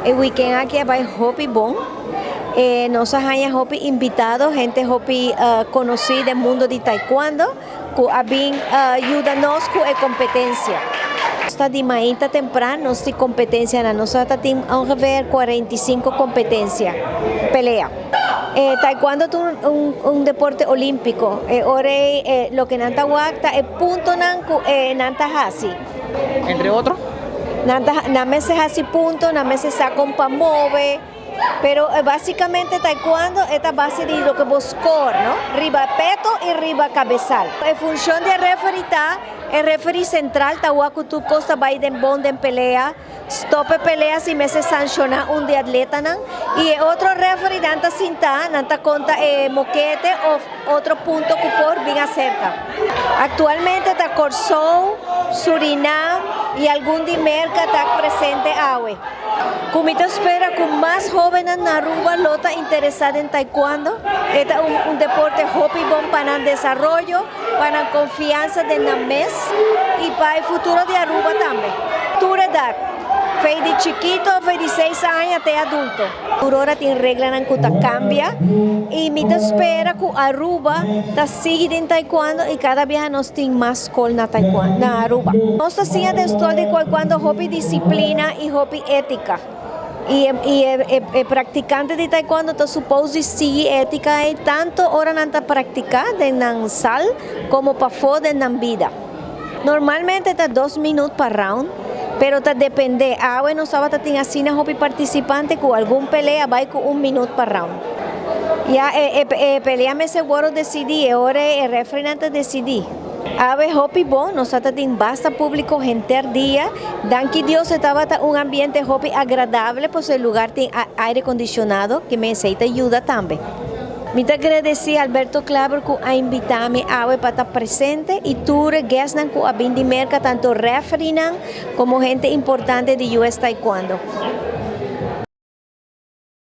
E weekend aki a bay hopi bon. Nos a haya hopi invitado, hende hopi conoci den mundo di taekwondo cu a bin yuda nos cu e competencia. Ta di mainta tempran nos tin competencianan. Nos ta tin ongeveer 45 competencia, pelea. Taekwondo ta un deporte olimpico. E ora ey loke nan ta wak ta e puntonan cu nan ta haci. Entre otro? Nan ta nan mester haci punto, nan mester sa con pa move, pero basicamente taekwondo e ta base di loke bo score, no? Riba peto y riba cabesal. E funcion di e referee ta, e referee central ta wak cu tur cos ta bay den bon den pelea, stop e pelea si mester sanciona un di atletanan, y e otro referee nan ta sinta, nan ta conta e mokete of otro punto cu por bin acerca. Actualmente ta Corsou, Surinam y algun di Merca ta presente awe. Cu mi ta spera cu mas hobennan na Aruba lo ta interesa den taekwondo. E ta un deporte hopi bon pa nan desaroyo, pa nan confiansa den nan mes y pa e futuro di Aruba tambe. Tur edad, fei di chikito, fei di 6 aña te adulto. Tur ora tin reglanan cu ta cambia y mi ta spera cu Aruba ta sigui den taekwondo y cada biaha nos tin mas scol na taekwondo na Aruba. Nos ta siña den scol di taekwondo hopi disciplina y hopi etica. Y e practicante di taekwondo ta suppose di sigui etica y tanto ora nan ta practica den nan sal como pafo den nan bida. Normalmente ta 2 minuut pa round, pero ta depende. Awe nos tabata tin asina hopi participante cu algun pelea bay cu 1 minuut pa round. Ya e pelea mester wordo decidi, e ora e referee ta decidi. Awe hopi bon, nos tin basta publico henter dia. Danki Dios tabata un ambiente hopi agradabel, pues e lugar tin aire acondicionado, cu esey ta yuda tambe. Mi ta gradici Alberto Klaber cu a invita mi awe pa ta presente y tur guestnan cu a bin di Merca, tanto referee como hende importante di US Taekwondo.